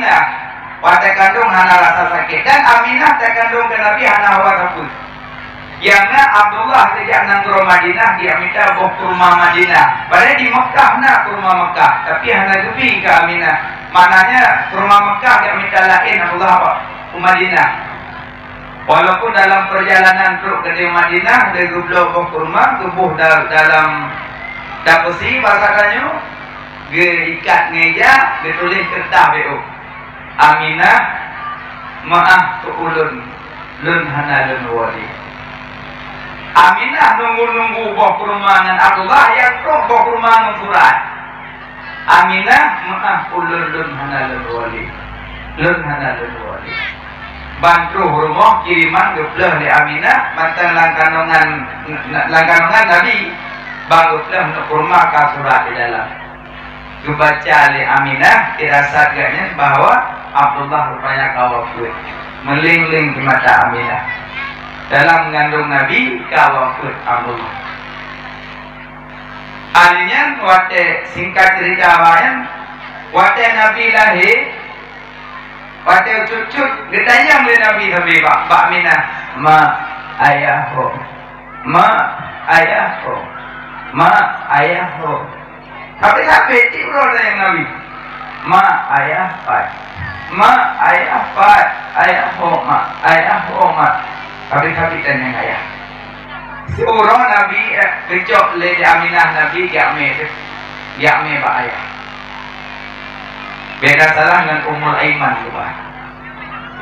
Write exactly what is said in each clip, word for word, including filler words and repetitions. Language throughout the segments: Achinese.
Nah, watée kandong hana rasa sakét. Dan Aminah teukandong keu Nabi hana hawa sapeue. Nyang na Abdullah geujak nanggroe Madinah, geujak mita boh kurma Madinah. Padahai di Mekkah na kurma Mekkah, tapi hana geubi keu Aminah. Maknanya kurma Mekkah geujak mita laén Abdullah u Madinah. Walaupun dalam perjalanan trok keudéh Madinah, lé geubloe boh kurma, geuboh da-, dalam dapeusi basa tanyoe, geuikat ngon ija, geutuléh keureutah B O. Aminah, meu'ah keu ulôn, lôn hana lôn woe lé. Aminah nunggu-nunggu boh kurma ngon Abdullah nyang trok boh kurma ngon surat. Aminah, meu'ah ulôn, lôn hana lôn woe lé. Lôn hana lôn woe lé. Ban troh rumoh kiriman geupleuh lé Aminah, mantong lam kandongan, lam kandongan Nabi, ban geupleuh neuk kurma ka surat di dalam. Geubaca lé Aminah, firasat geuhnyan bahwa Abdullah rupanya ka wafeuet. Meuléng-léng di mata Aminah. Dalam ngandong Nabi ka wafeuet Abdullah. Akhé nyan watée, singkat cerita awaknyan, watée Nabi lahé, watée cut-cut, geutanyong lé Nabi sabe bak, bak Aminah, "Ma, ayah ho? Ma, ayah ho? Ma, ayah ho?" Tapi-tapi tiep uroe tanyong Nabi, "Ma, ayah pat? Ma, ayah pat? Ayah ho, ma? Ayah ho, ma?" Tapi-tapi tanyong ayah. Siuroe Nabi, eh, geucok lé Aminah Nabi geujak mé, geujak mé bak ayah. Beda salah ngon Ummul Aiman keubah.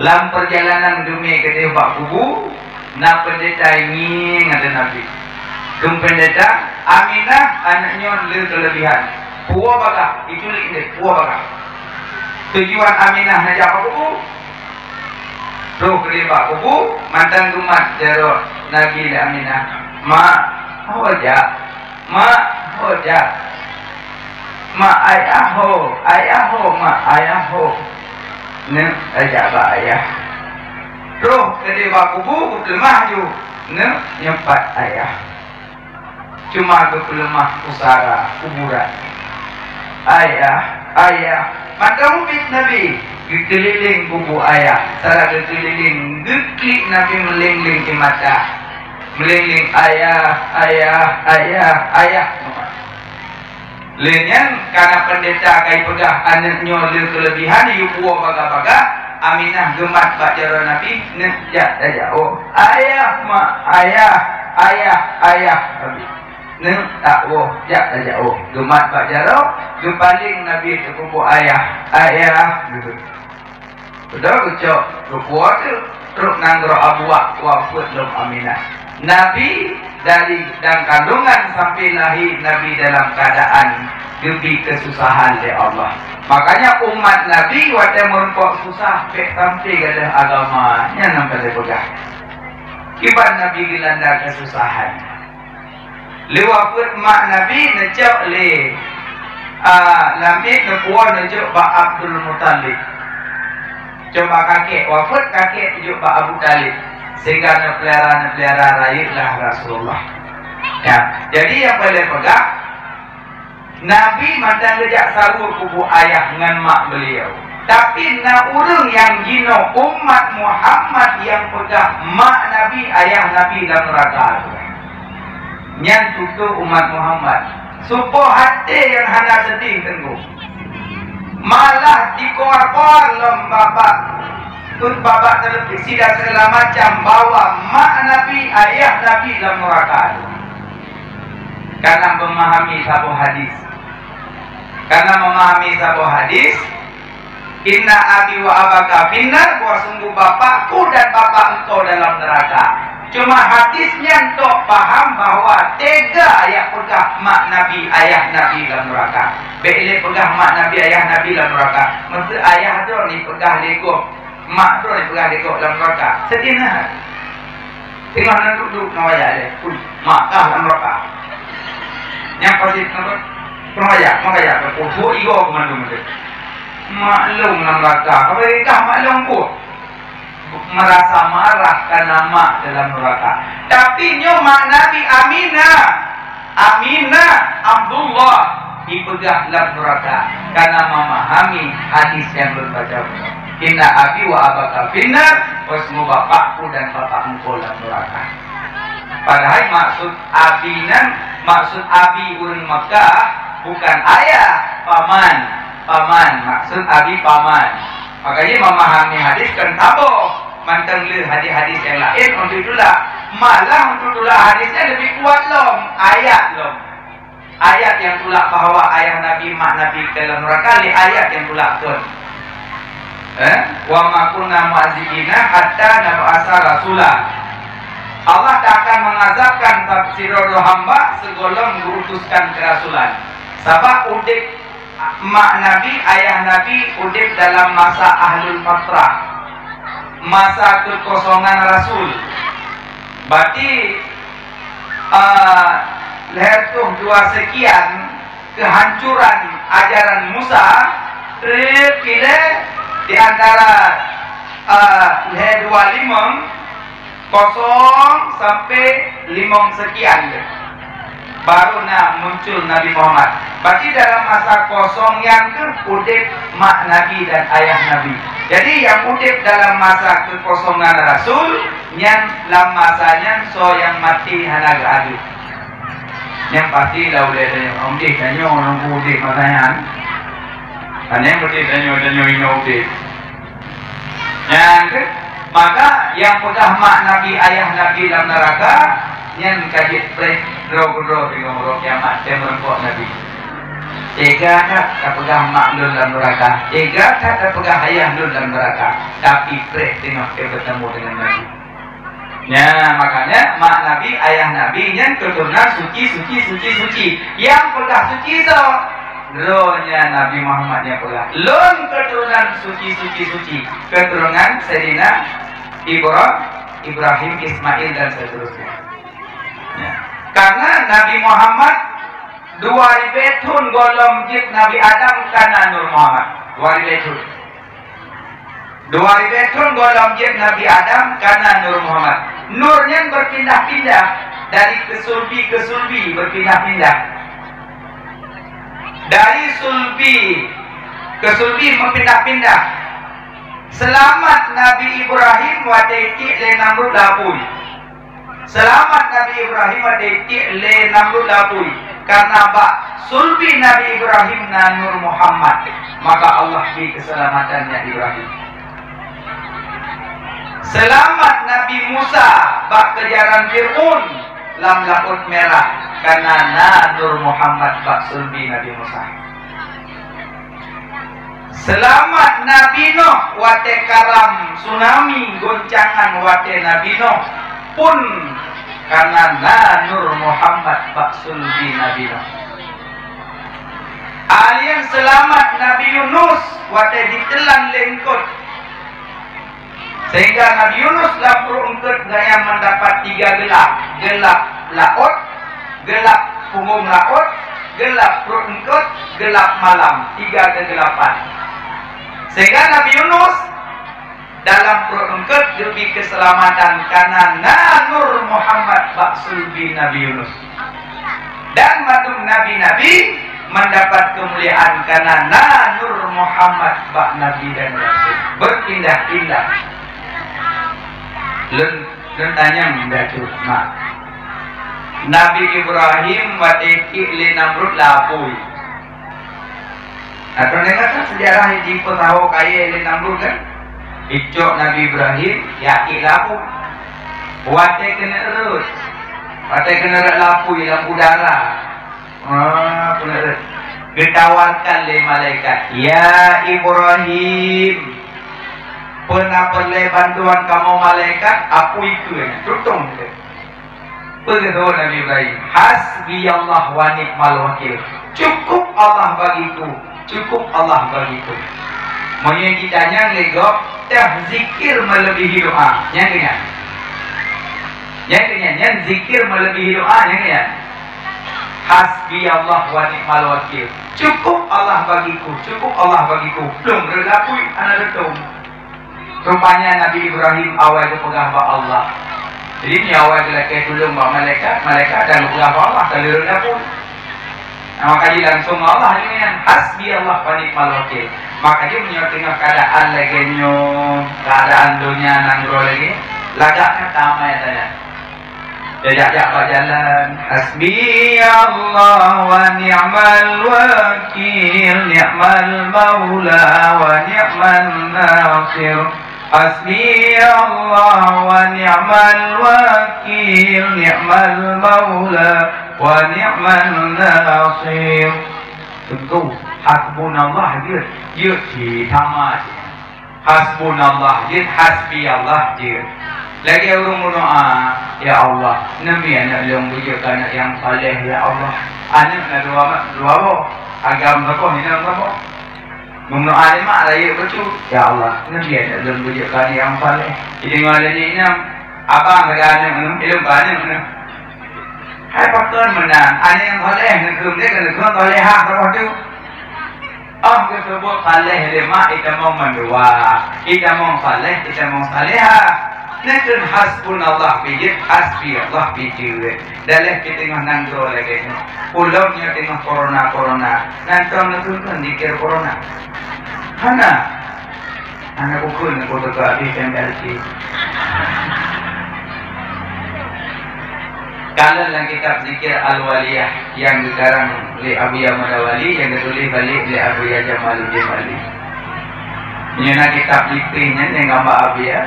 Lam perjalanan geumé keudéh bak kubu, na peundeta ngieng ateueh Nabi. Kheun peundeta, "Aminah aneuk nyoe le keuleubihan. Puwoe bagah, iculik indeh, puwoe bagah." Tujuan Aminah neujak bak kubu. Troh keudéh bak kubu, mantong geumat jaroe Nabi lé Aminah. "Mak, ho jak? Mak, ho jak? Mak, ayah ho, ayah ho, mak, ayah ho." Neuk tajak bak ayah. Troh keudéh bak kubu, geupeuleumah ju. Neuk nyoe pat ayah. Cuma geupeuleumah pusara kuburan. "Ayah, ayah." Mantong ubit Nabi geukeulileng kubu ayah. Sarat geukeulileng, geuklik Nabi meuléng-léng di mata. Meuléng-léng, "Ayah, ayah, ayah, ayah." Lé nyan, kana peundeta ka ipeugah aneuk nyoe le keuleubihan, yue puwoe bagah-bagah, Aminah geumat bak jaroe Nabi, "Neuk jak tajak woe. Ayah, mak, ayah, ayah, ayah." Nabi, "Neuk jak woe, jak tajak woe." Geumat bak jaroe, geupaleng Nabi teuh kubu ayah, "Ayah," geuh. Beudôh geucok, geupuwoe teuk, trok nanggroe Abuwak, wafeuet lom Aminah. Nabi dari dalam kandungan sampai lahé, Nabi dalam keadaan geubi keususahan lé Allah. Makanya umat Nabi watée meurumpok susah, bék sampai gadôh agama, nyan nyang ka lheueh peugah. Kiban Nabi geulanda keususahan. Lé wafeuet mak Nabi neucok lé, a, Nabi neupuwoe neujok bak Abdul Muthalib. Coba kakek wafeuet, kakek jok bak Abu Thalib. Sehingga neupeulihara, neupeulihara rayeuk lah Rasulullah. Ya, jadi nyang paleng peugah, Nabi mantong geujak saweue kubu ayah ngon mak beliau. Tapi na ureuëng nyang jinoe umat Muhammad nyang peugah mak Nabi, ayah Nabi lam neuraka. Nyan tutoe umat Muhammad. Supoh até nyang hana seudeh teungku. Malah dikor-kor lom babak, babak televisi dan segala macam bahwa mak Nabi, ayah Nabi lam neuraka. Karena memahami saboh hadis. Karena memahami saboh hadis, "Inna abi wa abaka finnar," bahwa sungguh bapakku dan bapak engkau dalam neraka. Cuma hadis nyan tok paham bahwa teuga ayah peugah mak Nabi, ayah Nabi dalam neraka. Bék lé peugah mak Nabi, ayah Nabi dalam neraka. Meusti ayah droe ni peugah lé gob. Mak droe peugah lé gob lam neuraka. Seudeh na. Teungoh na duek-duek ngon wayah lé. Ui, mak kah lam neuraka. Nyang pasti ngon wayah, ngon wayah ka peubuet igo keu mandum tu. Mak lôn lam neuraka. Ka bagi kah mak lôn buet. Merasa marah karena mak dalam neraka. Tapi nyoe mak Nabi Aminah. Aminah, Abdullah. Dipeugah lam nuraka, karena memahami hadis nyang lôn baca. "Inna abi wa abaka finnar," bahwasungguh bapakku dan bapak engkau lam nuraka. Padahai maksud abi nyan, maksud abi ureuëng Makkah bukan ayah, paman. Paman, maksud abi paman. Makanya memahami hadis kan taboh mantong le hadis-hadis nyang laén untuk tulak. Malah untuk tulak hadis nyan lebih kuat lom, ayat lom. Ayat nyang tulak bahwa ayah Nabi, mak Nabi ka lam nuraka, lé ayat nyang tulak kon. Eh? "Wa ma kunna mu'adzibina hatta nab'atsa rasula." Allah tak akan mengazabkan sidroe hamba sigohlom geuutuskan keurasulan. Sabab udeb mak Nabi, ayah Nabi udeb dalam masa ahlul fatrah, masa kekosongan rasul. Berarti, eh, lhèe reutôh dua sekian kehancuran ajaran Musa, trép ilée di antara, eh, lhèe dua limong kosong sampai limong sekian deh, baru na muncul Nabi Muhammad. Berarti dalam masa kosong nyan keuh udeb mak Nabi dan ayah Nabi. Jadi nyang udeb dalam masa kekosongan rasul, nyan lam masa nyan soe nyang maté hana geuadeueb. Nyang pasti lah ulée tanyoe, udeb tanyoe, ureuëng udeb masa nyan. Hana nyang udeb tanyoe, tanyoe inoe udeb. Nyan keuh, maka nyang peugah mak Nabi, ayah Nabi lam neuraka, nyan ka jeuet preh droe keudroe teungoh uroe kiamat, teumeureumpok Nabi. Tega that tapeugah mak lôn lam neuraka, tega that tapeugah ayah lôn lam neuraka, tapi preh teungoh teupeutemu deungon Nabi. Nya, makanya mak Nabi, ayah Nabi nyan keturunan suci, suci, suci, suci. Nyang peugah suci soe? Droe nyan Nabi Muhammad nyang peugah. Lôn keturunan suci, suci, suci. Keturunan Saidina Ibra-, Ibrahim, Ismail, dan seterusnya. Ya. Karena Nabi Muhammad dua ribée thon gohlom jeuet Nabi Adam ka na Nur Muhammad. Dua ribée thon. Dua ribée thon gohlom jeuet Nabi Adam ka na Nur Muhammad. Nur nyan berpindah-pindah dari kesulbi ke sulbi, berpindah-pindah. Dari sulbi ke sulbi berpindah-pindah. Seulamat Nabi Ibrahim watée tiek lé Namrud lapui. Seulamat Nabi Ibrahim watée tiek lé Namrud lapui, karena bak sulbi Nabi Ibrahim na Nur Muhammad, maka Allah bri keuseulamatan nyan Ibrahim. Seulamat Nabi Musa bak keujaran Fir'aun lam Laôt Mirah, karena na Nur Muhammad bak sulbi Nabi Musa. Seulamat Nabi Nuh watée karam tsunami goncangan watée Nabi Nuh pun karena na Nur Muhammad bak sulbi Nabi Nuh. Alien seulamat Nabi Yunus watée jiteulan lé eungkot. Sehingga Nabi Yunus lam pruet eungkot gaya mendapat tiga gelap, gelap laôt, gelap punggong laôt, gelap pruet eungkot, gelap malam, tiga kegelapan. Sehingga Nabi Yunus dalam pruet eungkot geubri keuseulamatan karena na Nur Muhammad bak sulbi Nabi Yunus. Dan mandum nabi-nabi mendapat keumuliaan karena na Nur Muhammad bak nabi dan rasul. Berpindah-pindah. Lôn, lôn tanyong bacut, mak. Nabi Ibrahim watée tiek lé Namrud lapui. Atau deungoe kan sejarah nyang jipeutahu kayée lé Namrud kan? Icok Nabi Ibrahim, ya, tiek lapui. Watée keuneuk rhot, watée keuneuk rhot lapui lam udara. Ah, keuneuk rhot. Geutawarkan lé malaikat, "Ya Ibrahim, peue na peureulée bantuan kamoe malaikat?" Apui keu, tutong keu. Peugah Nabi Ibrahim, "Hasbiyallah wa ni'mal wakil." Cukup Allah bagiku, cukup Allah bagiku. Meunyoe jitanyong lé gob, teuh zikir meuleubèhi doa. Nyan keuh nyan. Nyan keuh nyan, nyan zikir meuleubèhi doa, nyan keuh nyan. Hasbiyallah wa ni'mal wakil. Cukup Allah bagiku, cukup Allah bagiku. Lôn rhot lapui, hana rhot tutong. Rupanya Nabi Ibrahim awai geupeugah bak Allah. Jadi, meunyoe awai geulakèe tulông bak malaikat, malaikat dan geupeugah bak Allah, ka lheueh rhot lapui. Maka jih langsung Allah nyan, "Hasbi Allah wa ni'mal wakil." Maka jih meunyoe teungoh keuadaan lagèe nyoe, keuadaan donya nanggroe lagèe, lagak ka tamai tanya. Tajak-jak bak jalan, "Hasbi Allah wa ni'mal wakil, ni'mal maula wa ni'man nasir." Hasbi Allah wa ni'mal wakil, ni'mal maula wa ni'man nasir. Teungku, hasbunallah jeuet, jeuet cit sama cit. Hasbunallah jeuet, hasbi Allah jeuet. Lagèe ureueng meudoa, "Ya Allah, neubi aneuk lôn beujeuet keu aneuk nyang saleh, ya Allah." Aneuk na dua, dua boh, agam saboh, inong saboh. Meunyoe aneuk mak rayeuk bacut, "Ya Allah, neubi aneuk lôn beujeuet keu aneuk nyang saleh." Jadi ngon lagèe nyan, abang lagèe aneuk nyoe, ilôn keu aneuk nyoe. Hai pakon meunan, aneuk nyang saleh neukheun, deh keu neukheun salehah saboh tu. Oh, geuseubuet saleh lé mak, itamong mandua, itamong saleh, itamong salehah. Neukheun hasbunallah pih jeuet, hasbi Allah pih jeuet. Daleh pih teungoh nanggroe lagèe nyoe. Ulôn nyoe teungoh corona-corona. Nanggroe neukheun-kheun zikir corona. Hana. Hana bukon neukheun teuka abéh M L T. Kalon lam kitab zikir Al-Waliyah nyang geukarang lé Abuya Madawali, nyang geutuléh balek lé Abuya Jamaluddin Bali. Nyoe na kitab lipéh nyan nyang gamba Abuya,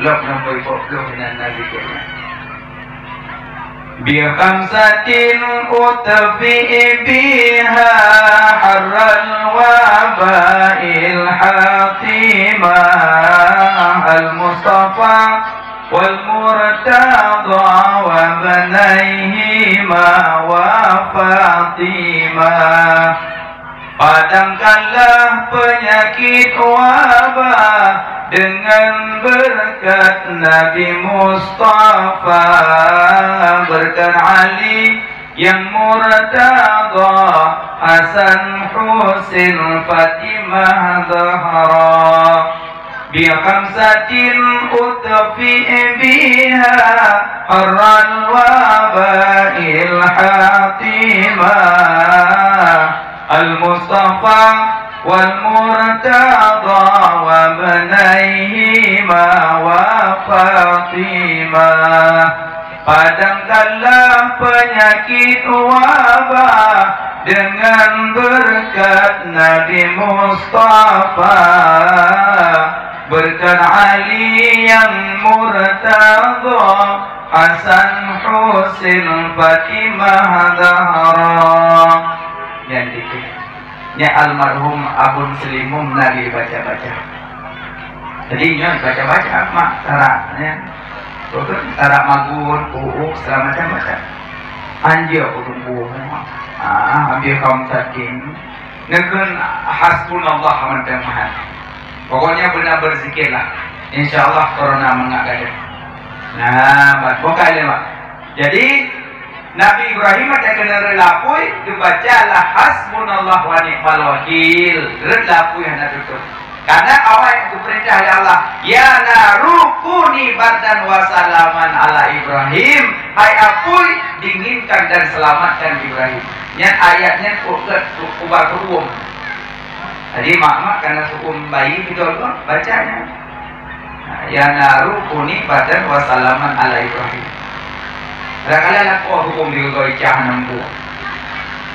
lok nombor lima puluh nan na zikir nyan. بخمسة أطفئ بها حر الوباء الحاطمة، المصطفى والمرتضى وابنيهما وفاطمة. Padamkanlah penyakit wabah dengan berkat Nabi Mustafa, berkat Ali yang murtada, Hasan, Husin, Fatimah, Zahra. بخمسة أطفئ بها حر الوباء الحاطمة، المصطفى والمرتضى وابنيهما وفاطمة. Padamkanlah penyakit wabah dengan berkat Nabi Mustafa, berkat Ali yang murtada, Hasan, Husin, Fatimah, Zahra. Nyan dikit. Nyan almarhum Abon Seulimum lagi baca-baca. Jadi nyan baca-baca mak tarak, ya. Betul? Tarak magun, uuk, segala macam-macam. Anjir aku tunggu. Ah, ambil kaum saking. Neukheun hasbunallah mantong meuhan. Pokoknya beuna berzikirlah. Insya Allah corona mangat gadôh. Nah, bukan lewat. Jadi, Nabi Ibrahim ada kena rot lapui, geubaca lah hasbunallah wa ni'mal wakil. Rot lapui hana tutup. Karena awai geupeurintah lé Allah, "Ya naru kuni bardan wa salaman ala Ibrahim." Hai apui, dinginkan dan selamatkan Ibrahim. Nyan ayat nyan ubat, ubat ruweueng. Jadi mak-mak kana su'um bayi beutôi ke? Baca nyan. Nah, "Ya naru kuni bardan wa salaman ala Ibrahim." Kadang-kadang lakoe huköm di gagôi cah hana muphom.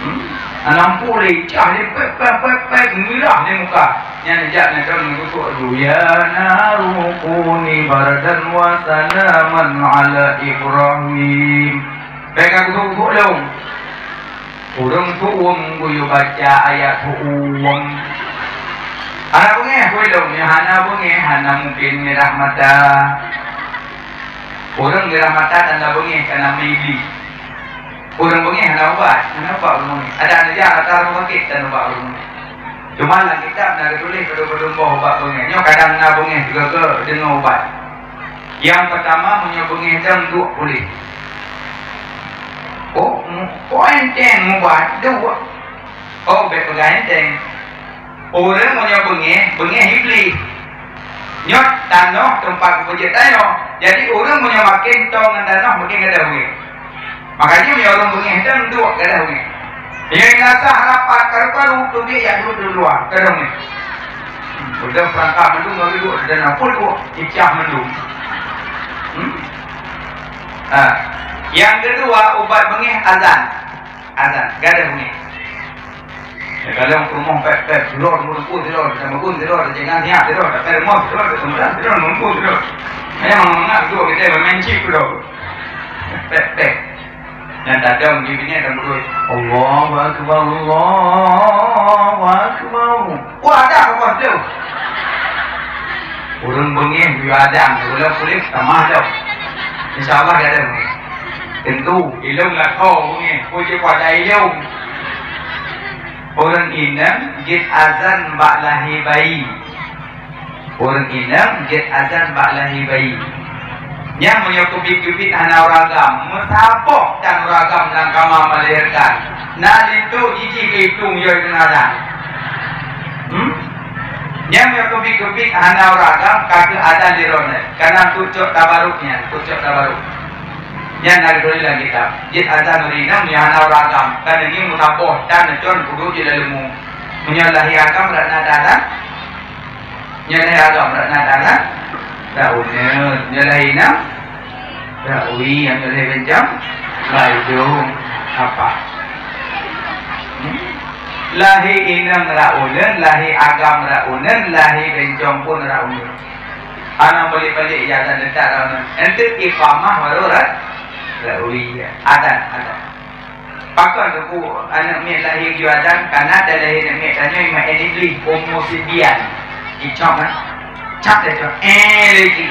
Hmm? Hana muphom lé cah dia pek, pek, pek, pek, mirah di muka. Nyan jak nyan kan meugutuk laju, "Ya naru kuni bardan wa salaman ala Ibrahim." Bèk ka gutuk-gutuk lom. Ureueng su'um geuyue baca ayat su'um. Hana beungèh peue lom, nyang hana beungèh hana mungken mirah mata. Ureueng mirah mata tanda beungèh, tanda meuibi. Ureueng beungèh hana ubat, hana ubat ureueng beungèh. Ada neujak rata rumah sakit dan ubat ureueng beungèh. Cuma lam kitab na geutuléh padum-padum boh ubat beungèh. Nyoe kadang na beungèh juga ke deungon ubat. Nyang peutama, meunyoe beungèh dang duek puléh. Oh, mu-, oh, enteng mubat duek. Oh, bèk peugah enteng. Ureueng meunyoe beungèh, beungèh Iblih. Nyoe tanoh teumpat geupeujeuet tanyoe. Jadi, ureueng meunyoe maken toe ngon tanoh, maken gadôh beungèh. Makajih meunyoe ureueng beungèh dang duek, gadôh beungèh. Nyang rasa rapat karu-karu tu dia yak duduk di luar, kadang ni. Udah perangkap mandum, lalu duduk dan apa tu, cicah mandum. Hmm? Ha. Yang kedua, ubat bengeh azan. Azan, gadah bengeh. Ya, kalau ke rumah pep-pep, sidroe, sidroe, sidroe, sama pun sidroe, jangan siap sidroe, tak ada rumah sidroe, tak ada sidroe, mampu sidroe. Memang mangat tu kita bermain chip tu. Pep-pep. Nyang tadong di bini dan berdoa, "Allahu Akbar, Allahu Akbar." Wah, ada apa tu? Ureueng beungéh beu adan, ulah puléh tamah dong. Insya Allah ada beungéh. Tentu, ilong lakoe beungéh, puji pada ilong. Ureueng inong jeuet azan bak lahé bayi. Ureueng inong jeuet azan bak lahé bayi. Nyan meunyoe keubiet-keubiet hana ureueng agam, meusaboh dan ureueng agam lam kama melahirkan. Na linto jijih keu iplueng yoi keunan azan. Hmm? Nyan meunyoe keubiet-keubiet hana ureueng agam, ka keuh azan di droeneuh. Kana kucok tabaruk nyan, kucok tabaruk. Nyan na geutuléh lam kitab. Jeuet azan ureueng inong meunyoe hana ureueng agam. Kan nyan meusaboh dan neucon kudu jeuet lam leumô. Meunyoe lahé agam dak na azan, Nyoe lahé agam dak na tangan, dak uneun. Nyoe lahé inong, dak ui. Nyoe lahé bencong, dak idong. Apa? Hmm? Lahé inong dak uneun, lahé agam dak uneun, lahé bencong pun dak uneun. Hana balik-balik ya dan dekat dak uneun. Enteuk iqamah baru dak, dak ui. Adan, adan. Pakon teungku aneuk miet lahé geuyue adan, kana dan lahé aneuk miet tanyoe meu'en Iblih, Ummu Sibyan. Jicok kan? Cak lé cok, eh, lé cik.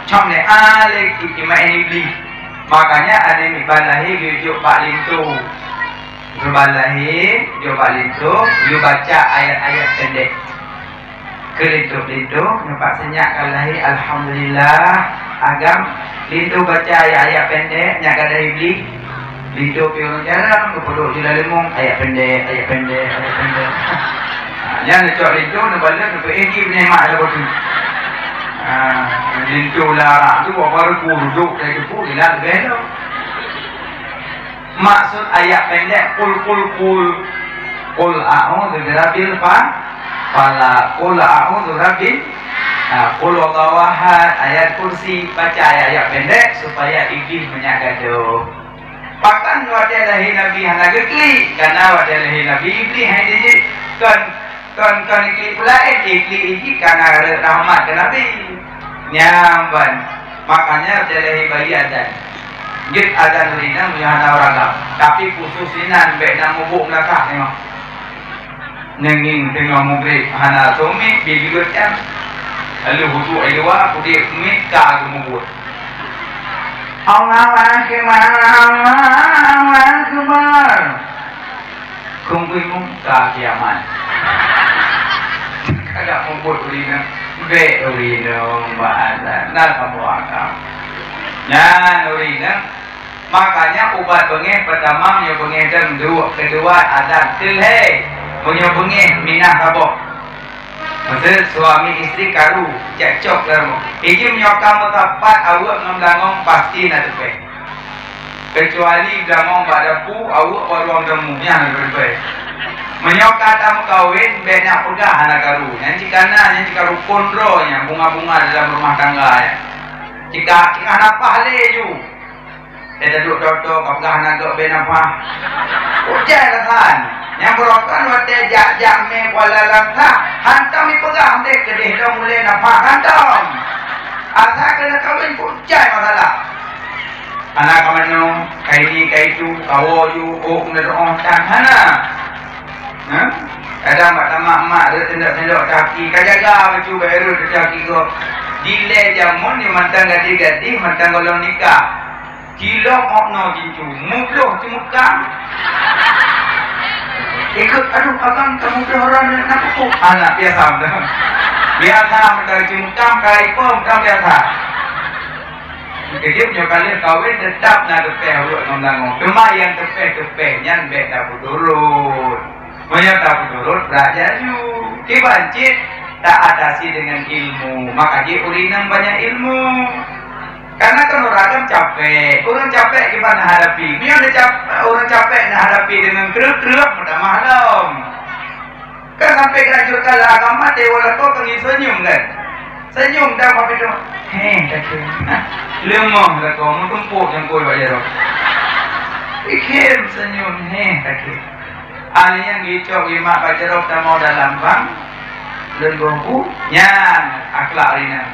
Cok lé, ah, lé cik, meu'en Iblih. Makanya aneuk miet ban lahé geuyue jok bak linto. Ban lahé, jok bak linto, geuyue baca ayat-ayat pendek. Keu linto-linto, nyoe pat sinyak ka lahé, alhamdulillah, agam, linto baca ayat-ayat pendek, nyak gadoh Iblih, linto piôh ureueng jarang, geupeudok di laleueng, ayat pendek, ayat pendek, ayat pendek. Ha, nyan neucok linto, neubalék, neupeuéh jih neuneuk mak saboh teuk. Ha, linto lara tu, baru ku duduk dari teupeu, ilat leubeh tu. Maksud ayat pendek, qul, qul, qul. Qul a'udzu birabbil fa-, falaq. Qul a'udzu birabbin, nah, qul huwallahu ahad, ayat kursi, baca ayat-ayat pendek supaya Iblih meunyak gadoh. Bahkan watée lahé Nabi hana geuklik, karena watée lahé Nabi Iblih hai jijik kon Kon, kon iklik peulaén, iklik iji kana rhot rahmat keu Nabi. Nyan ban. Makanya dilahé bayi adan. Jeuet adan ureueng inong meunyoe hana ureueng agam. Tapi khusos inan bék na mubuet meunasah nyoe. Neungieng teungoh mugreb hana sumiet, bi geubeuet nyan. Lalu wudhu ai dua, kudeb sumiet ka geumubuet. Allahu Akbar, Allahu Akbar. Kungkui muka kiamat. Kada mubuet ureueng inong. Bék ureueng inong bahasa. Nah, kamu akal. Nyan ureueng inong. Makanya ubat beungéh pertama nyoe beungéh deueng duek, kedua adan, teulhée meunyoe beungéh minah saboh. Maksud suami isteri karu, cekcok dalam rumah. Iji meunyoe ka meusapat aweuek ngon beulangong pasti na teupéh. Kecuali beulangong bak dapu, aweuek bak ruang tamu, nyan na teupéh. Meunyoe ka tameukawen, bék na peugah hana karu. Nyan cit ka na, nyan cit ka rukon droe nyan, bunga-bunga dalam rumah tangga nyan. Cit ka, cit ka hana paih lé ju. Eh, taduek toto, ka peugah hana gok bée nafah. Ucai lah kan. Nyang beurokon watée jak-jak mé Kuala Langsa, hantom ipeugah meuté keudeh lom ulée nafah hantom. Asai keuneuk kawén pun ucai masalah. Hana ka manoe, ka ini, ka itu, ka woe ju, ôk, neudoh, tan hana. Hah? Kadang bak tamak mak rot tendok-tendok kaki, ka jaga bacut bak rot kaki gob. Dilée jameun di mantong gadih-gadih, mantong gohlom nikah. Cilok mokno jincu, mubloh ceumukam. Ikut, aduh, abang, kamu mubloh orang nak pupuk. Anak biasa dah. Biasa mantong ceumukam, ka ipo mantong biasa. Keujeuet nyoe ka lheueh kawen teutap na teupéh aweuek ngon beulangong. Teuma nyang teupéh-teupéh nyan bék tapeuturot. Meunyoe tapeuturot, brat jaju. Kiban cit taatasi deungon ilmu. Maka jih ureueng inong banyak ilmu. Karena kan ureueng agam capek, ureueng capek kiban na hadapi. Meunyoe na cap-, ureueng capek na hadapi deungon kreueh-kreueh, meutamah lom. Kan sampai keu anjurkan lé agama, teuh lakoe keu ngieng seunyum kan. Seunyum dah, tapi tu, heh, takheun. Leumoh lakoe, meutumpôk nyang kôi bak jaroe. Ikheun seunyum, heh, takheun. Aneuk nyang geucok imak bak jaroe tamong dalam bang, lôn boh bu, nyan akhlak rinang.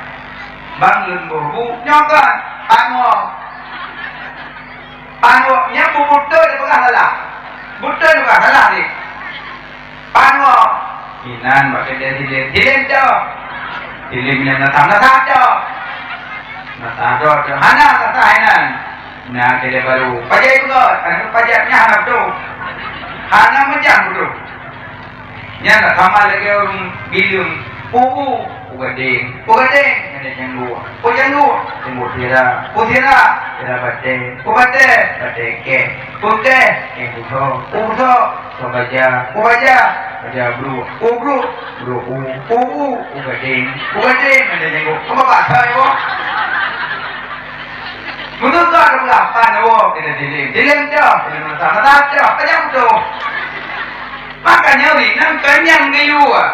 Bang lôn boh bu, nyoe kan, pangoh. Pangoh, nyan bu beutôi dipeugah salah. Beutôi dipeugah salah jih. Pangoh. Inan bak keudè silem. Silem tu. Silem nyan nasah, nasah tu. Nasah tu, tu. Hana nasah inan. Nah, keudè baru. Pajak ikot. Anu pajak nyan hana beutôi. Hana meujang beutôi. Nyan na sama lagèe ureueng bileueng. Pu, pu gadeng. Pu gadeng, gadeng janggut. Pu janggut, janggut sira. Pu sira, sira batèe. Pu batèe, batèe kèh. Pu kèh, kèh pusoe. Pu pusoe, pusoe baja. Pu baja, baja bruek. Pu bruek, bruek u. Pu u, pu gadeng. Pu gadeng, gadeng janggut. Keu babah asai, boh. Meunurot gata, peue apa nyoe kita dilem? Dilem dah, dilem mata, mata dah, panyang tu. Makanya rinang kenyang geuyue.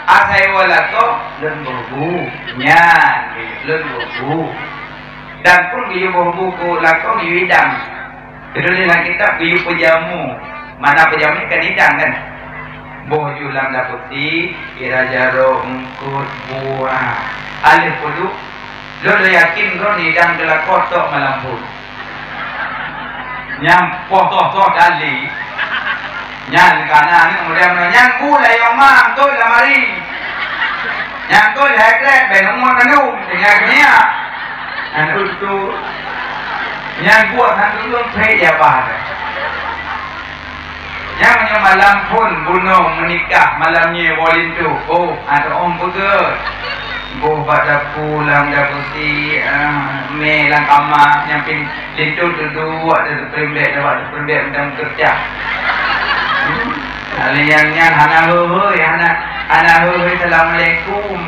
Asai woe lakoe lôn boh bu, nyan geuyue lôn boh bu. Dan pun geuyue boh bu keu lakoe geuyue idang. Teutuléh lam kitab geuyue peujamu. Makna peujamu kan idang kan? Boh ju lam dapeusi, kira jaroe, eungkot, buah. Aléh peuduek, lôn yakin droe idang keu lakoe tok malam phôn. Nyang poh soh-soh kali. Nyan kana aneuk muda meunan, nyan bu layong ma, eungkot lamari. Nyan eungkot hai krek, ben umur mandum, tinggai keu minyak. Nyan tu, nyan buet han tulông phé ya bah. Nyang meunyoe malam phôn bunoe meunikah, malam nyoe woe linto. Oh, ada ong peugét. Boh bak dapu, lam dapu si, ah, mé lam kama, nyang pin linto duduek, ada teupeureumbek, ada bak teupeureumbek, meudan meukeureucah. Hmm. Nah, lé nyan, nyan hana hôi-hôi, hana, hana hôi-hôi, "Assalamualaikum."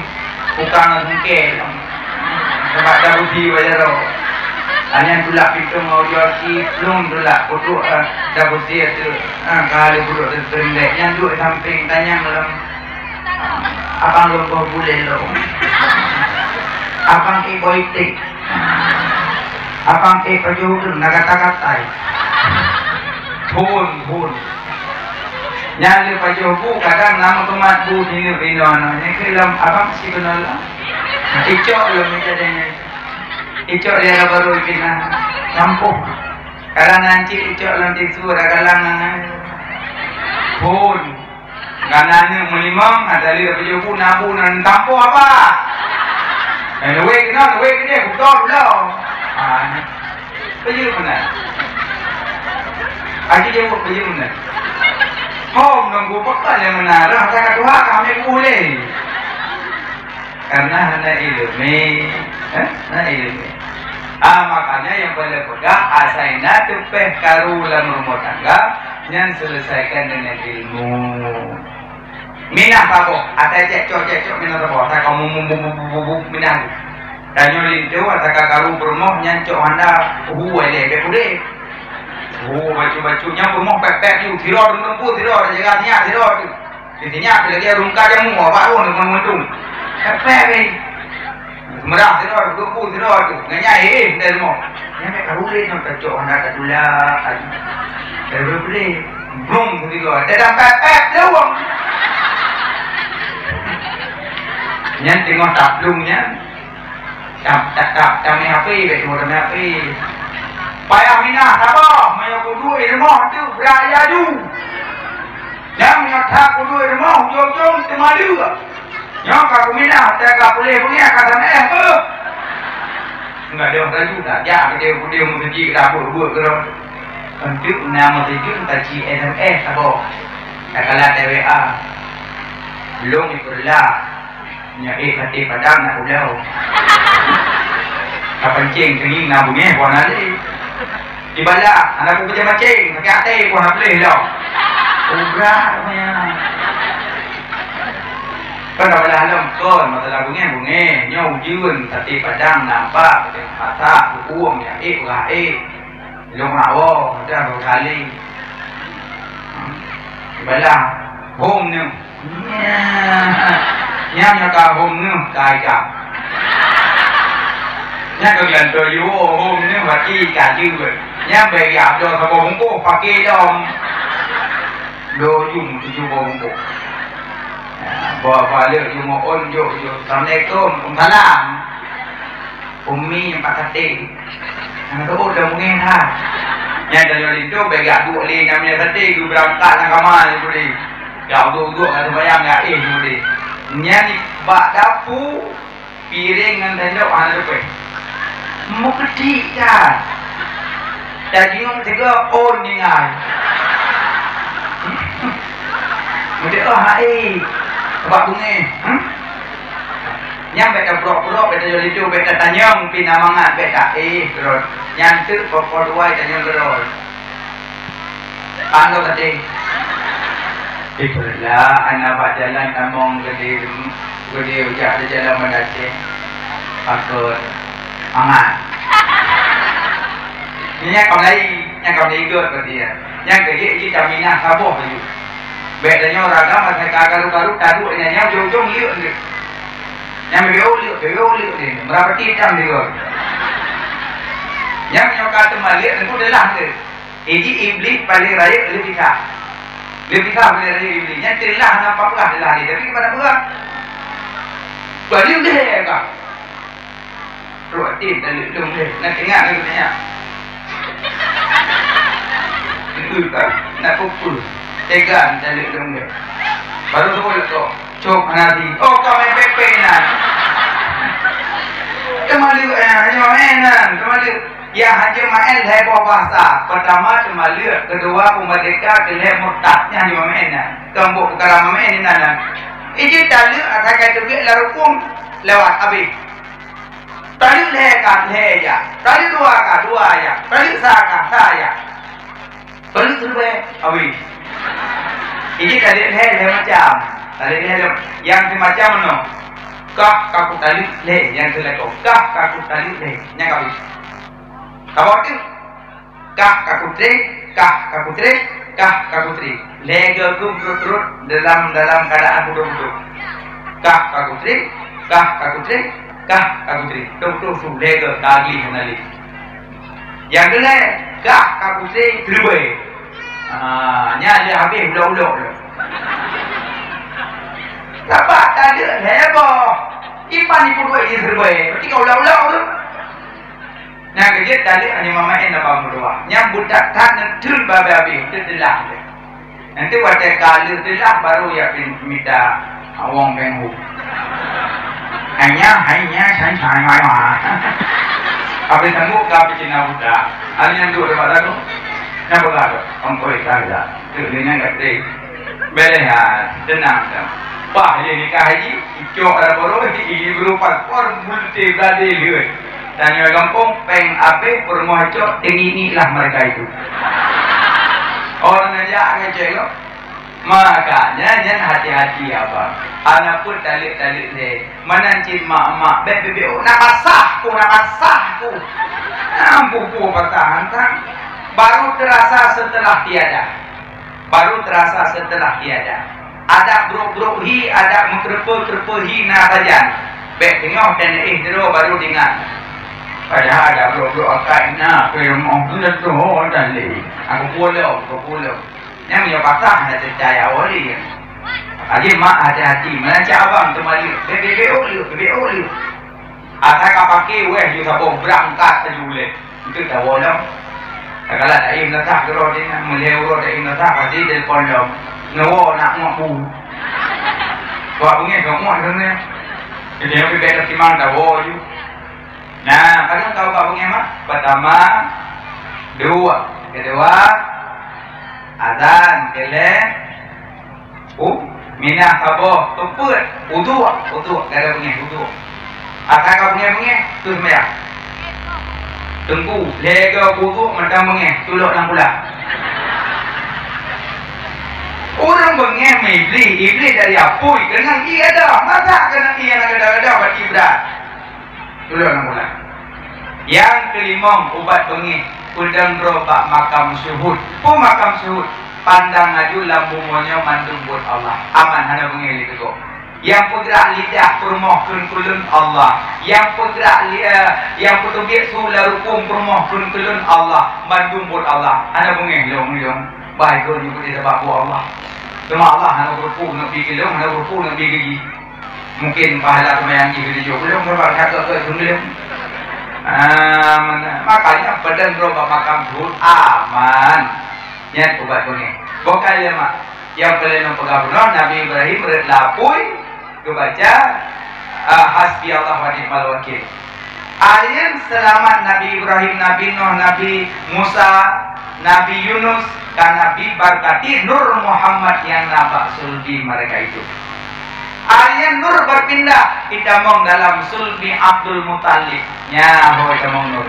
Bukang sengke. Sabab dah uji bak jaroe. Hana tulak pintoe ngon ujoe aki, plueng tulak peuduek, eh, dah beusih tu. Ha, ka lheueh peuduek tu teurimbai. Nyan duek sampéng tanyong lom. Abang lôn boh bulèe lôn. Abang ék boh iték. Abang ék pajoh ureueng na gata-gatai. Phôn, phôn. Nyan lé pajoh bu, kadang na meutumat bu sineuk inoe nyoe. Nyan keuh lom abang si keunoe lom. Icok lom ita deh nyan. Icok dia ada baru ipinah. Nyampôh. Kadang nan cit icok lom tisu ada galang nyan. Phôn. Kana aneuk meulimong, ada lé pajoh bu na bu nan tampôh apa? Eh, luweh keunoe, luweh keudeh, butôi lom. Ah, nyan. Peue jeuet meunan? Aji jaweueb peue jeuet meunan? Hom nunggu pakon nyang meunan, rhah that ka tuha ka amé kubu lé. Karena hana ileumèe, eh? Hana ileumèe. Ah, makanya nyang paleng peugah, asai na teupeh karu lam rumoh tangga, nyan selesaikan dengan ilmu. Minah saboh, asai cek cok, cek cok minah saboh, asai kamu mu, mu, mu, mu, mu, mu, minah. Tanyoe linto, asai ka karu peurumoh, nyan cok handa, hu, ai lé, bèk udép. Hu, bacut-bacut, nyan peurumoh pèk-pèk ju, sidroe teungku, sidroe jaga sinyak, sidroe tu. Di sinyak, lagèe rungka jamu, bak rhueng, teungku-teungku. Pèk-pèk, weh. Meudah sidroe, teungku, sidroe tu. Ngan nyan, eh, eh, dari rumah. Nyan, karu lé, nyan, tacok, handa tatulak, ai. Dari boleh. Brung, sidroe. Dalam pèk-pèk, leuwang. Nyan teungoh taplueng nyan. Tam, tam, tam, tamé hapé, bèk tuwoe tamé hapé. Payah minah saboh, meunyoe kuduek i rumoh tu, brat laju. Nyan meunyoe that kuduek i rumoh, ujong-ujong teuma lheueh. Nyoe ka kuminah, watèe ka puléh beungèh ka saméh beuh. Enggak ada laju dah, jak keudéh-keudéh meuseujid dah buet-buet keudroe. Enteuk na meuseujid ka ci S M S saboh. Takalon di W A. Lôn ipeureulah. Nyoe éh saté padang na pulo. Ka pancéng teungieng na beungèh, buah na lé. Ibalah, hana kupeujeuet mancéng, sakét até, buah na puléh lom. Urat nyan. Kon tabalah lom kon, masalah beungéh-beungéh. Nyoe ujeuen, sate padang, nampak, masak, beuuem, jak ék, peugah ék. Lôn hak woe, dah beukali. Balah, hom neuh. Nyan, nyan ka hom neuh, ka ikam. Nyan ka geulantoe jiwoe, hom neuh, bati ka jeuet. Nyan bèk jak bloe saboh bungkôh, paké lom. Dua ujong tujoh boh bungkôh. Ya, bawa balik jumeuon jok jok. Assalamualaikum. Waalaikumsalam. Umi nyang pakat teh. Nyang tu dah mungin ha. Nyang dah nyoe linto bèk jak duek lé nyang minyak sate geubeurangkat lam kama je boleh. Jak uduk-uduk kat sembahyang jak éh je boleh. Nyan bak dapu Piréng ngon sendok hana leupah. Meukeutik that. Tajingueng sigoe ôn ningai. Meudeuh hai. Bak beungéh. Hmm? Nyang bèk tabrok-brok, bèk tajok linto, bèk tatanyong pih na mangat, bèk ta éh keudroe. Nyan teuk po-po dua tanyong keudroe. Panoe tadi. Itulah aneuk bak jalan tamong gede, gede ujak di jalan Banda Aceh. Pakon mangat. Nyan kaum lain, nyan kaum lain ikot berarti ya. Nyan keuh jih, jih taminah saboh laju. Bèk tanyoe ragam asai ka karu-karu taduek nyan, nyan ujong-ujong liek lé. Nyan beu liek, beu liek lé. Meurapati tam liek. Nyan meunyoe ka teuma liek, teungku teulah lé. Iji Iblih paléng rayeuk lé pisah. Lé pisah paléng rayeuk Iblih. Nyan teulah na papeugah teulah lé, tapi keupada peugah. Bali udeh ka. Trok tim taleuek lôn deh. Nak ingat lagi tanya. Itu kan. Nak pukul. Tegan taleuek lôn deh. Baru tu boleh tu. Cok hana di. Oh, kau main pepe nan. Teuma leuek eh, hanya main nan. Teuma leuek. Ya, hana main lhèe boh basa. Pertama, teuma leuek. Kedua, peumerdeka. Keulhèe, murtad. Nyan hana main nan. Keu bôh peukara main nan, nan. Iji taleuek asai ka teubiet lam rukung lewat habéh. Taleuek lhèe ka, lhèe jak. Taleuek dua ka, dua jak. Taleuek sa ka, sa jak. Taleuek siribèe, habéh. Iji taleuek lhèe, lhèe macam. Taleuek lhèe, lhèe. Nyang simacam meunoe. Kah ka kutaleuek lhèe, nyang silakoe. Kah ka kutaleuek lhèe, nyang ka habéh. Saboh teuk. Kah ka kutré, kah ka kutré, kah ka kutré. Lhèe geuh keuh beurôt-rôt dalam, dalam keuadaan putôh-putôh. Kah ka kutré, kah ka kutré, kah ka kutré. Putôh-putôh su lhèe geuh ka gleh hana lé. Nyang keulhèe, kah ka kutré siribèe. Ah, nyan lé habéh ulok-ulok lé. Sabab taleuek lhèe boh. Ipan ipeuduek iji siribèe. Berarti ka ulok-ulok tu. Nyang keujeuet taleuek hana mamaén lapan puluh dua. Nyang beutat-that neuteun babé abéh, teuteulah. Nanti watèe ka lheueh teulah baru ya pin mita awong péng hu. Hanya, hanya, san, san, hanya. Habis sanggup ka picina buta. Ada yang duduk tempat lalu. Kenapa kau ada? Ongkoi kau ada. Tu dia nyan kat tadi. Beleh ha, tenang dah. Pah je nikah haji, icok ada baru, iji bru paspor, multi berade lheueh. Tanya gampông, péng abéh, peurumoh icok, teungiek-ngiek lah mereka itu. Orang ngajak ngecek lo. Makanya nyan hati-hati abang. Anak pun taleuek-taleuek lé. Meunan cit mak-mak, bèk beubeuk, na pasah ku, na pasah ku. Ampuh ku pasah hantang. Baru terasa setelah tiada. Baru terasa setelah tiada. Adak brok-brok hi, adak meukeureupeue-keureupeue hi na sajan. Bèk teungoh teuneuk éh droe baru teuingat. Padahai adak brok-brok akai na, keu rumoh tu dah tuho dah lé. Aku pulang, aku pulang. Nyang meunyoe patah hana teucaya oleh. Aji mak hati-hati, meulancak abang teumaleuek. Bèk, bèk, bèk, oh, leuek, bèk, oh, leuek. Asai ka paké wéh ju saboh beurangkat laju ulèe. Enteuk tawoe lom. Takala taim nasah keudroe di na, meulhèe uroe taim nasah, pasti telepon lom. Neuwoe nak ngok bu. Bak beungèh ka ngok deungon. Jadi, nyang pih bèk teusimang tawoe ju. Nah, padahai tahu bak beungèh mah? Pertama, dua. Kedua, azan. Keulhèe, u, minah saboh. Keupeuet, uduk. Uduk, gara beungèh, uduk. Asai ka beungèh-beungèh, tu seumayang. Teungku, lhèe goe uduk, mantong beungèh, tulok lam kulah. Ureuëng beungéh meuiblih, iblih dari apui, keunong ié ada. Masa keunong ié nyang gada-gada bak ié brat? Tulông ulang. Nyang keulimong ubat beungéh, peudong droe bak makam syuhud. Peue makam syuhud? Pandang aju lam bumoe nyoe mandum buet Allah. Aman, hana beungéh lé teugob. Nyang peugrak lidah peurumoh kheun keu lôn Allah. Nyang peugrak li-, eh, nyang peuteubiet su lam rukông peurumoh kheun keu lôn Allah. Mandum buet Allah. Hana beungéh lôn, lôn. Bah, ikôt nyang peudeh sabab buet Allah. Teuma Allah hana geureupu neuk bi keu lôn, hana geureupu neuk bi keu jih. Mungkin pahala seumayang jih geujok lôn, sabab ka keu keu lôn. Ah, mana? Makanya peudong droe bak makam syuhud aman. Nyan ubat beungéh. Bukai lé mak. Nyang peureulée lôn peugah bunoe, Nabi Ibrahim rhot lam apui geubaca, ah, "Hasbi Allah wa ni'mal wakil." Ayeuen seulamat Nabi Ibrahim, Nabi Nuh, Nabi Musa, Nabi Yunus, ka Nabi barkati Nur Muhammad nyang na bak sulbi mereka itu. Ayeuen Nur berpindah, itamong dalam sulbi Abdul Muttalib. Nyan ho itamong Nur.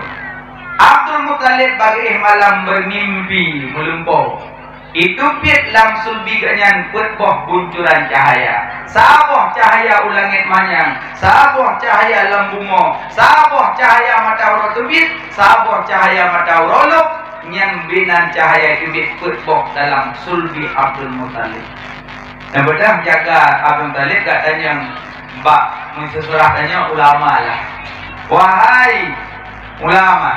Abdul Muttalib bak éh malam bermimpi meulumpoe. Iteubiet lam sulbi geuhnyan peuet boh buncuran cahya. Saboh cahya u langét manyang, saboh cahya lam bumoe, saboh cahya mata uroe teubiet, saboh cahya mata uroe lôk, nyan binan cahya iteubiet peuet boh dalam sulbi Abdul Muttalib. Nyang beudôh jaga Abdul Muttalib, gata nyang bak meususurah tanyoe ulama lah. Wahai ulama,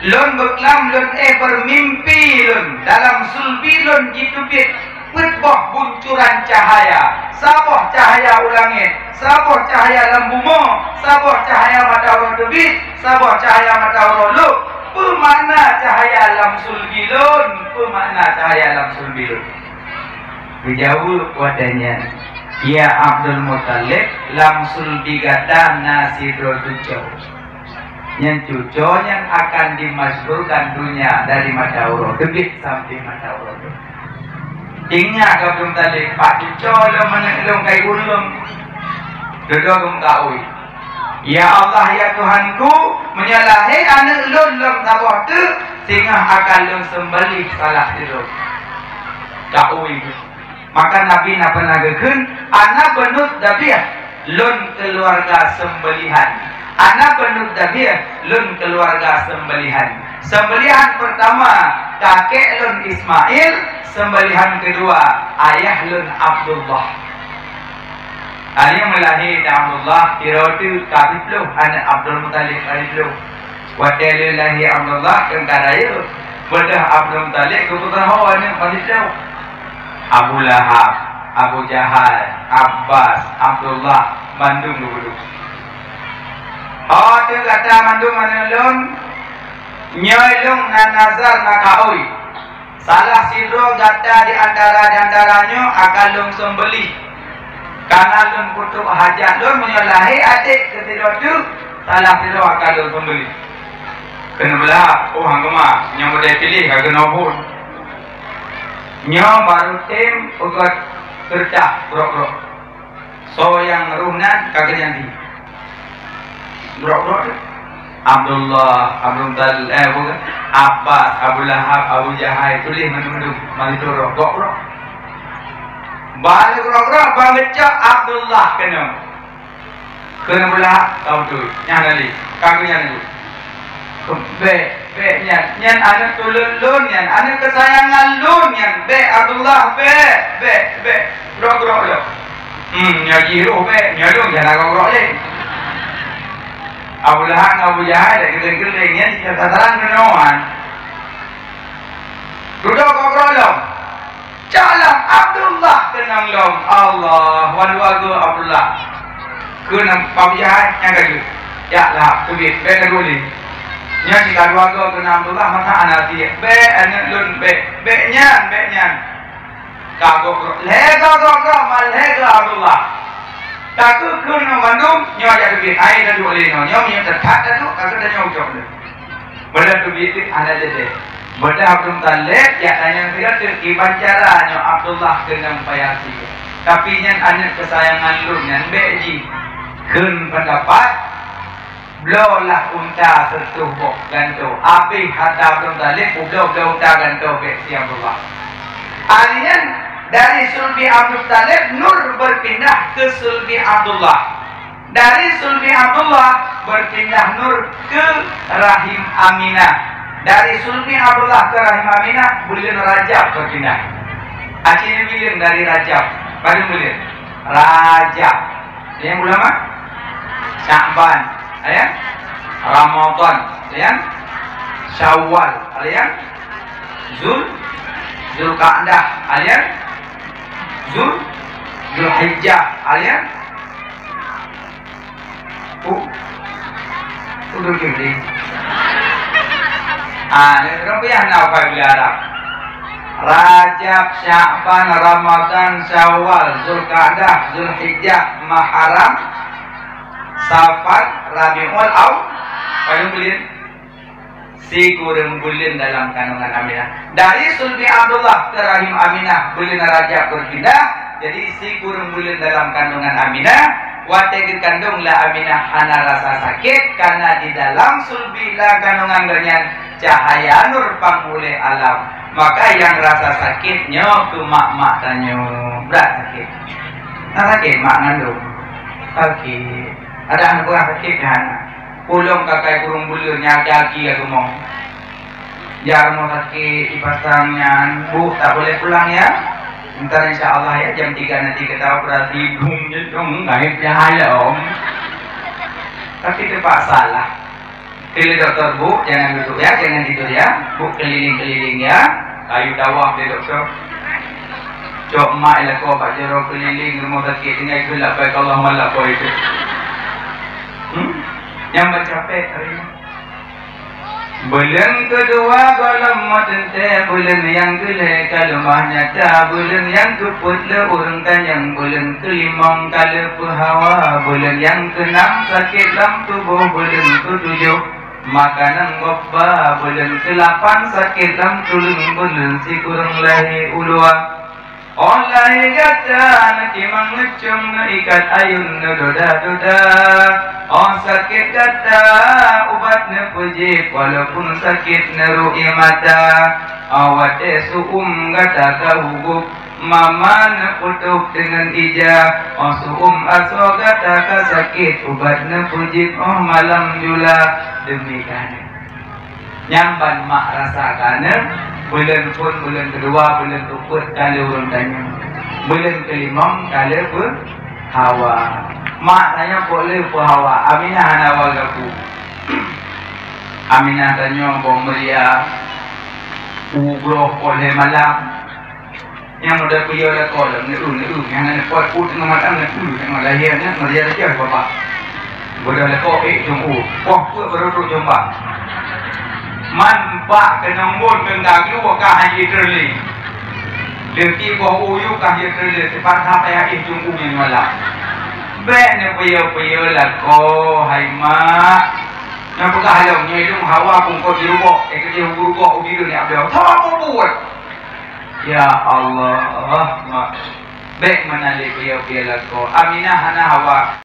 lôn beuklam, lôn éh beumimpi lôn, dalam sulbi lôn jiteubiet peuet boh buncuran cahya, saboh cahya u langét, saboh cahya lam bumoe, saboh cahya mata uroe teubiet, saboh cahya mata uroe lôk. Peue makna cahya lam sulbi lôn? Peue makna cahya lam sulbi lôn? Geujaweueb watée nyan, "Ya Abdul Muttalib, lam sulbi gata na sidroe cucoe. Nyan cucoe nyan akan dimasyhurkan donya dari mata uroe teubiet sampoe mata uroe lôk." Ingat Abdul Muttalib, "Pat cucoe lôn, aneuk lôn, kai ureueng?" Dudoe geumeukaui. "Ya Allah, ya Tuhanku, meunyoe lahé aneuk lôn lom saboh teuk, singoh akan lôn seumbeulih salah sidroe." Kaui. Maka Nabi na pernah geukheun, "Ana beunut dabiah lôn keuluwarga seumbeulih. Ana beunut dabiah lôn keuluwarga seumbeulih. Seumbeulih peurtama kakek lôn Ismail, seumbeulih keudua ayah lôn Abdullah." Akhé meulahé Abdullah, sidroe teuk ka siplôh, aneuk Abdul Muttalib ka siplôh. Watée lheueh lahé Abdullah, keu ka rayeuk, beudôh Abdul Muttalib geupeusaho aneuk ka siplôh. Abu Lahab, Abu Jahal, Abbas, Abdullah, mandum geubeudôh. "Ho teuh gata mandum aneuk lôn, nyoe lôn na nazar, na kaui. Salah sidroe gata di antara, di antara nyoe akan lôn seumbeulih. Kareuna lôn peutrok hajat lôn, meunyoe lahé adék keu sidroe teuk, salah sidroe akan lôn seumbeulih." Keuneuk beulah, "Oh, han geumah, nyang udeb piléh ka keunoe phon." Nyoe barô tem peugét keureutah brok-brok. Soe nyang roh nan ka geujanji. Brok-brok tu. Abdullah, Abdul Muttalib, eh, bukan. Abbas, Abu Lahab, Abu Jahal, tuléh mandum-mandum, mandum roh, brok-brok. Bak brok-brok, bak geucok Abdullah keunoe. Keuneuk beulah, ka beutôi. Nyan tadi, ka geuh nyan tadi. Bék, bék nyan. Nyan aneuk tuleueng lôn nyan, aneuk keusayangan lôn nyan. Bék, Abdullah, bék, bék, bék. Brok-brok lom. Hmm, nyoe jih roh bék, nyoe lôn nyang na brok-brok lé. Abu Lahab ngon Abu Jahal dak geuléng-geuléng nyan, sasaran keunoe. Dudoe brok-brok lom. Cok lom Abdullah keunong lom. Allah, wan dua go Abdullah. Keuneuk Abu Jahal nyang ka jeuet. Jak lah, teubiet, bék ka dua lé. Nyan si ka dua go keunong Abdullah, masa aneuk tiek. Bék, aneuk lôn, bék. Bék nyan, bék nyan. Ka go, go. Lhée go, go, go, ma lhée go Abdullah. Ka keu keuneuk mandum, nyoe jak teubiet. Hai, taduek lé nyoe. Nyoe meunyoe teutat taduek, ka keu tanyoe ucok lé. Beudôh teubiet teuk hana jadi. Beudôh Abdul Muttalib, jak tanyong sigoe teuk kiban cara nyoe Abdullah keunong payah sigoe. Tapi nyan aneuk keusayangan lôn nyan bék jih. Kheun peundapat, bloe lah unta seureutôh boh gantoe. Abéh hareuta Abdul Muttalib, peubloe-bloe unta gantoe bék si Abdullah. Ahli nyan, Dari sulbi Abdul Muttalib, nur berpindah ke sulbi Abdullah. Dari sulbi Abdullah berpindah nur ke rahim Aminah. Dari sulbi Abdullah ke rahim Aminah, buleuen Rajab berpindah. Aci nyan buleuen dari Rajab. Padum buleuen? Rajab. Nyang ulama? Sya'ban, ya. Ramadan, ya. Syawal, ya. Zul, Zulqa'dah, ya. Zul, Zulhijjah, ya. Oh. Udah gini. Ah, ni orang payah nak apa bila Arab. Rajab, Sya'ban, Ramadan, Syawal, Zulqa'dah, Zulhijjah, Muharram, Safar, Rabiul Awal. Padum buleuen? Sikureueng buleuen dalam kandungan Aminah. Dari sulbi Abdullah ke rahim Aminah, buleuen Rajab berpindah. Jadi, sikureueng buleuen dalam kandungan Aminah. Watée geukandong lé Aminah hana rasa sakit, karena di dalam sulbi lam kandungan geuh nyan cahaya nur pangulée alam. Maka nyang rasa sakit nyoe keu mak-mak tanyoe. Brat sakit. Na sakét mak ngandong? Sakét. Ada aneuk peugah sakét nyan. Ulôn kakai kureueng buleuen nyan aki-aki ka geumong. Jak rumoh sakét dipasang nyan, "Bu, tak boleh pulang ya? Ntar insya Allah ya, jam tiga nanti kita operasi." Bum, jadong, gaib ya, om. Tapi terpaksa lah. Keu lé doktor, "Bu, jangan duduk ya, jangan tidur ya. Bu, keliling-keliling ya." Kayu tawah lé doktor. Cok mak ilako bak jaroe keliling rumoh sakét tinggai keu labbaik Allahumma labbaik. Hmm? Nyang bacapek hari nyoe. Buleuen keudua gohlom meuteuntée, buleuen nyang keulhée ka leumah nyata, buleuen nyang keupeuet lé ureuëng tanyong, buleuen keulimong ka lé peuhawa, buleuen nyang keunam sakét lam tuboh, buleuen keutujoh makanan gob ba, buleuen keulapan sakét lam tuleueng, buleuen sikureueng lahé u luwa. Óh lahé gata neutimang neucöm, neuikat ayun neudoda-doda. Óh sakét gata ubat neupeujieb, walaupun sakét neurui mata. Óh watée su-uem gata ka hugub, mama neuputôh deungon ija. Óh su-uem asoe gata ka sakét, ubat neupeujieb óh malam jula. Demi keuhaneuek. Nyan ban mak rasa ka aneuk, buleuen phon, buleuen keudua, buleuen keupeuet ka lé ureuëng tanyong. Buleuen keulimong ka lé peuhawa. Mak tanyong po lé peuhawa, Aminah hana hawa gaki. Aminah tanyong boh meuria, u groh poh lhée malam. Nyang udah puyôh lakoe lom, neu-eu, neu-eu. Nyang hana pot u teungoh malam, neu-eu. Nyang lahé nyan, meuria raja bapa. Udah lakoe, ék jong u. Poh peuet baru trok jong bak. Man bak keunong bôn keu gaglu ka han jitreuli. Leuti boh u yue ka jitreuli, sipat haba ék jong u nyan malam. Bék neupuyôh-puyôh lakoe, hai mak. Nyang peugah lom, nyoe lôn hawa bungkôh jirubok, ék jih u rubok u bileuen nyan abdôh. Saboh buet. Ya Allah, mak. Bék meunan lé puyôh-puyôh lakoe. Aminah hana hawa.